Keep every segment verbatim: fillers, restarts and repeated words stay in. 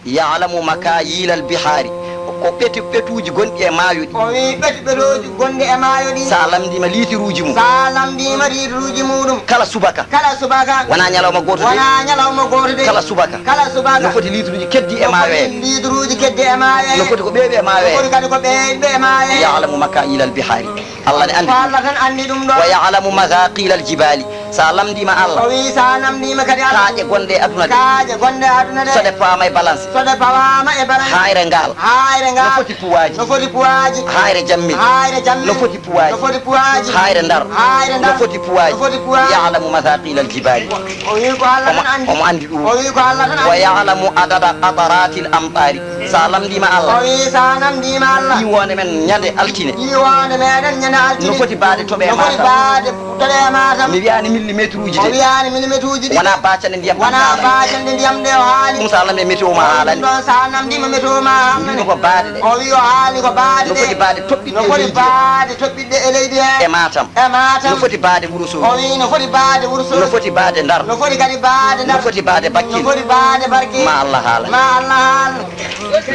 Ya'lamu makayila al-bihari. Ko ɓetu, ɓetuuji gonɗi e maayo ɗi. O wi ɓetu, ɓetuuji gonɗi e maayo ɗi. Sa lamndiima liitiruuji mum. Sa lamndiima liitiruuji muɗum. Kala subaka. Kala subaka. Wona ñalawma gooto de. Wona ñalawma gooto de. Kala subaka. Kala subaka. No foti liitiruuji keddi e maayo he. No foti liitiruuji keddi e maayo he. No foti ko ɓeeɓi e maayo he. No foti kadi ko ɓeeɓi e maayo he. Ya'lamu makayila al-bihari. Allah ne anndi. Ko Allah tan anndi ɗum ɗo. Wa ya'lamu mathaqila al-jibali. Sa lamndiima Allah. O wi sa lamndiima kadi Allah. Kaaƴe gonɗe e aduna ɗe. Kaaƴe gonɗe e aduna ɗe. So ɗe pawaama e balance. So ɗe pawaama e balance. Hayre ngaal. Hayre ngaal. No foti puwaaji. No foti puwaaji. Hayre jammel. Hayre jammel. No foti puwaaji. No foti puwaaji. Hayre ndar. Hayre ndar. No foti puwaaji. No foti puwaaji. Ya'lamu mathaqila al-jibali. O wi ko Allah tan anndi. Omo anndi ɗum. O wi ko Allah tan anndi. Wa ya'lamu adada qatarati al-amtari. Sa lamndiima Allah. O wi sa lamndiima Allah. Ƴiwoonde men ñande altine. Ƴiwoonde meɗen ñande altine. No foti baade toɓe e Matam. No foti baade toɓe e Matam. Mi wiyaani millimétre uji de. O wiyaani millimétre uji ɗi. Wona baacanɗe ndiyam ɗam. Wona baacanɗe ndiyam ɗe o haali. Ɗum sa lamndiima météo ma haalani. Ɗum ɗon sa lamndiima météo ma haalani. Mbino ko baade ɗe. O wi o haali ko baade ɗe. No foti baade toɓɓiɗɗe e leydi he. No foti baade toɓɓiɗɗe e leydi he. E Matam. E Matam. No foti baade Wuro Soogi. O wi no foti baade Wuro Soogi. No foti baade Ndar. No foti kadi baade Ndar. No foti baade Bakel. No foti baade Bakel. Ma Allah haala. Ma Allah haala.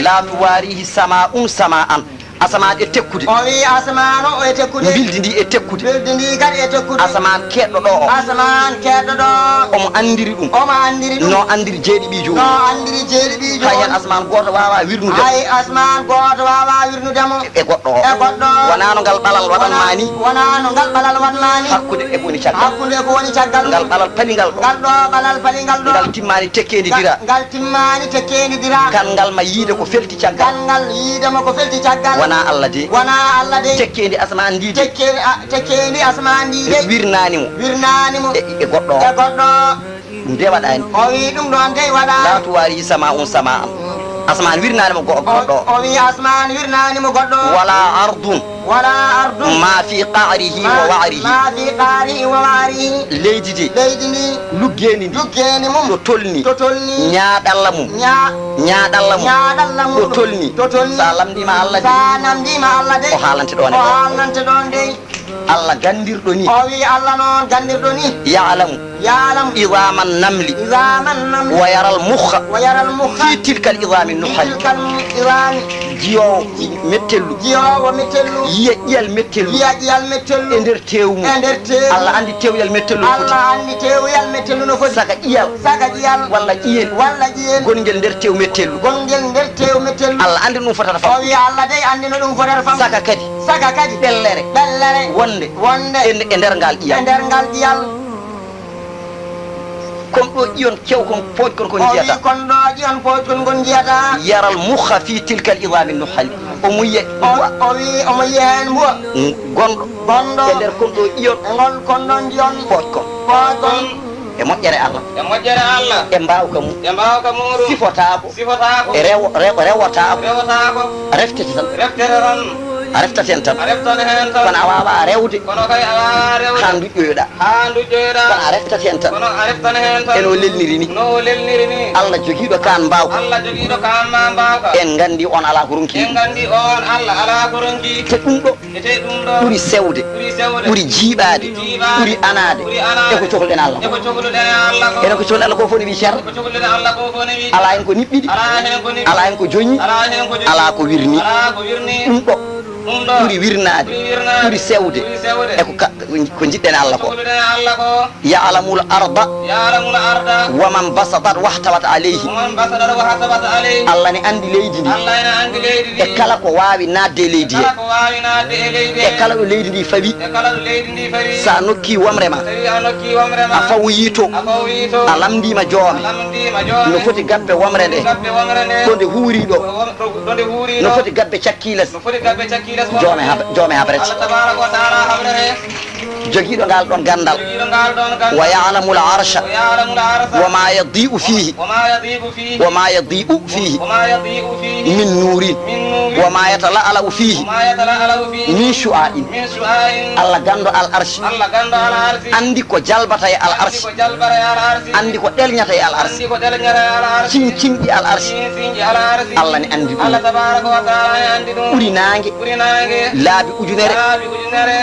La tuwarihi sama'un sama'an. Asamaan e tekkude. O wi asamaan o e tekkude. Mbildi ndi e tekkude. Mbildi ndi kadi e tekkude. Asamaan keedɗo ɗo o. Asamaan keedɗo ɗo. Omo anndiri ɗum. Omo anndiri ɗum. No anndiri jeeɗiɓiijo o. No anndiri jeeɗiɓiijo o. Hay heen asamaan gooto waawaa wirnude mo. Hay asamaan gooto waawaa wirnude mo. E goɗɗo o. E goɗɗo o. Wonaa no ngal ɓalal waɗan ma ni. Wonaa no ngal ɓalal waɗan ma ni. Hakkunde e ko woni caggal. Hakkunde e ko woni caggal. Ngal ɓalal palingal ɗo. Ngal ɗo ɓalal palingal ɗo. Ngal timmaani tekkeendi dira. Ngal timmaani tekkeendi dira. Kanngal ma yiide ko felti caggal. Kanngal yiide ma ko felti caggal. Wonaa Allah de. Wonaa Allah de. Tekkeendi asamaan ndi de. Tekkeendi a-, tekkeendi asamaan ndi de. Wirnaani mo. Wirnaani mo. E, e goɗɗo o. E goɗɗo o. Ɗum de waɗaani. O wi ɗum ɗoon dey waɗaani. La tuwari sama'un sama'an. Asamaan wirnaani mo go-, goɗɗo o. O wi asamaan wirnaani mo goɗɗo o. Wala ardun. Wala ardun. Ma fi qa'rihi wa wa'rihi. Ma fi qa'rihi wa wa'rihi. Leydi de. Leydi ndi. Luggeendi ndi. Luggeendi mum. To tolni. To tolni. Ñaaɗalla mum. Ñaa-, ñaaɗalla mum. Ñaaɗalla mum. To tolni. To tolni. Sa lamndiima Allah de. Sa lamndiima Allah de. O haalante ɗoon e ɗo. O haalante ɗoon de. Allah ganndirɗo ni. O wi Allah noon ganndirɗo ni. Ya'lamu. Ya'lamu. Idhaman namli. Idhaman namli. Wa yaral mukha. Wa yaral mukha. Fi tilkal idhami nuhali. Fi tilkal idhami. Jiyoowo mettellu. Jiyoowo mettellu. Yiya ƴiyal mettellu. Yiya ƴiyal mettellu. E nder teewu mum. E nder teewu. Allah anndi teewyal mettellu no foti. Allah anndi teewyal mettellu no foti. Saka ƴiyal. Saka ƴiyal. Walla ƴiyel. Walla ƴiyel. Gongel nder teewu mettellu. Gongel nder teewu mettellu. Allah anndi no ɗum fotata fam. O wi Allah dey anndi no ɗum fotata fam. Saka kadi. Saka kadi. Ɓellere. Ɓellere. Wonde. Wonde. E, e nder ngal ƴiyal. E nder ngal ƴiyal. Kon ɗo ƴiyon kew kon pooj kon kon njiyata. O wi kon ɗo ƴiyon pooj kon kon njiyata. Yaral mukha fi tilkal idhami nuhali. Omo yiya. O, o wi omo yiya heen mbuwa. Gonɗo. Gonɗo. E nder kon ɗo ƴiyon. E ngol kon ɗon ƴiyon. Pooj kon. Pooj kon. E moƴƴere Allah. E moƴƴere Allah. E mbaawka mum. E mbaawka muuɗum. Sifotaako. Sifotaako. E rewo-, rewo-, rewotaako. Rewotaako. Reftete tan. Reftete tan. A reftat heen tan. A reftat heen tan. Kono a waawaa rewde. Kono kay a waawaa rewde. Haa nduƴƴoyoɗaa. Haa nduƴƴoyoɗaa. Kono a reftat heen tan. Kono a reftat heen tan. E no lelniri ni. No lelniri ni. Allah jogiiɗo kaan mbaawka. Allah jogiiɗo kaan ma mbaawka. En nganndi on alaa ko ronki. En nganndi on Allah alaa ko ronki. Te ɗum ɗo. Te ɗum ɗo. Ɓuri sewde. Ɓuri sewde. Ɓuri jiiɓaade. Ɓuri jiiɓaade. Ɓuri anaade. Ɓuri anaade. E ko cohluɗen Allah ko. E ko cohluɗen Allah ko. Enen ko cohluɗen Allah ko fof ne wi cer. Ko cohluɗen Allah ko fof ne wi. Alaa heen ko niɓɓiɗi. Alaa heen ko niɓɓiɗi. Alaa heen ko joñi. Alaa heen ko joñi. Alaa ko wirni. Alaa ko wirni. Ɗum ɗo. Ɗum ɗo. Ɓuri wirnaade. Ɓuri wirnaade. Ɓuri sewde. Ɓuri sewde. E ko ka-, ko jiɗɗen Allah ko. Ko cohluɗen Allah ko. Ya'lamul arda. Ya'lamul arda. Wa man basadat wahtawat alayhi. Wa man basadat wahtawat alayhi. Allah ne anndi leydi ndi. Allah ne anndi leydi ndi. E kala ko waawi naatde e leydi he. Kala ko waawi naatde e leydi he. E kala ɗo leydi ndi fawi. E kala ɗo leydi ndi fawi. So a nokkii wamre ma. So tawi a nokkii wamre ma. A fawoyii to. A fawoyii to. A lamndiima joome. A lamndiima joome. No foti gabbe wamre nde. Gabbe wamre nde. To nde huuri ɗo. To wam-, to, to nde huuri ɗo. No foti gabbe cakki les. No foti gabbe cakki les. Joome hab-, joome habrete. Allah tabaaraka wa ta'aala habrete. Jogiiɗo ngal ɗon ganndal. Jogiiɗo ngal ɗon ganndal. Wa ya'lamul arsha. Wa ya'lamul arsha. Wa ma yadi'u fihi. Wa ma yadi'u fihi. Wa ma yadi'u fihi. Wa ma yadi'u fihi. Min nurin. Min nurin. Wa ma yatala'la'u fihi. Wa ma yatala'la'u fihi. Min shu'a'in. Min shu'a'in. Allah ganndo al arshi. Allah ganndo al arshi. Anndi ko jalbata e al arshi. Anndi ko jalbata e al arshi. Anndi ko ɗelñata e al arshi. Anndi ko ɗelñata e al arshi. Ciñ-, ciñƴi al arshi. Ciñ-, ciñƴi al arshi. Allah ne anndi ɗum. Allah tabaaraka wa ta'aala ne anndi ɗum. Ɓuri naange. Ɓuri naange. Laabi ujunere. Laabi ujunere.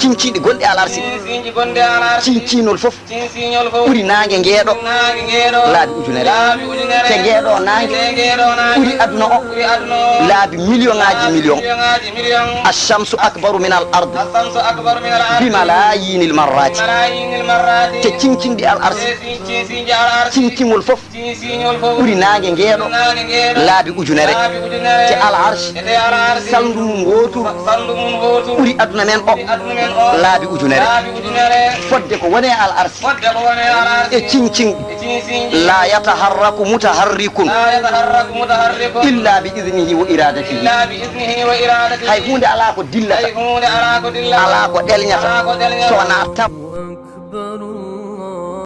Cinciiɗi gonɗi e Al Arsi. Cinciiɗi gonɗi e Al Arsi. Cincinol fof. Cincinol fof. Ɓuri naange ngeeɗo. Naange ngeeɗo. Laabi ujunere. Laabi ujunere. Te ngeeɗo naange. Te ngeeɗo naange. Ɓuri aduna o. Ɓuri aduna o. Laabi miliyoŋaaji miliyoŋ. Laabi miliyoŋaaji miliyoŋ. Ash-shamsu akbaru min al-ard. Ash-shamsu akbaru min al-ard. Bi malayinil marrati. Bi malayinil marrati. Te cincinɗi Al Arsi. Te cincinɗi Al Arsi. Cincingol fof. Ɓuri naange ngeeɗo laabi ujunere. Te Al Arsh, salndu mum wooturu ɓuri aduna men o laabi ujunere. Fodde ko woni e Al Arsh e cincin, la yataharraku mutaharrikun illa bi idnihi wa iradatihi. Hay huunde alaa ko dillata, alaa ko ɗelñata, so wonaa tab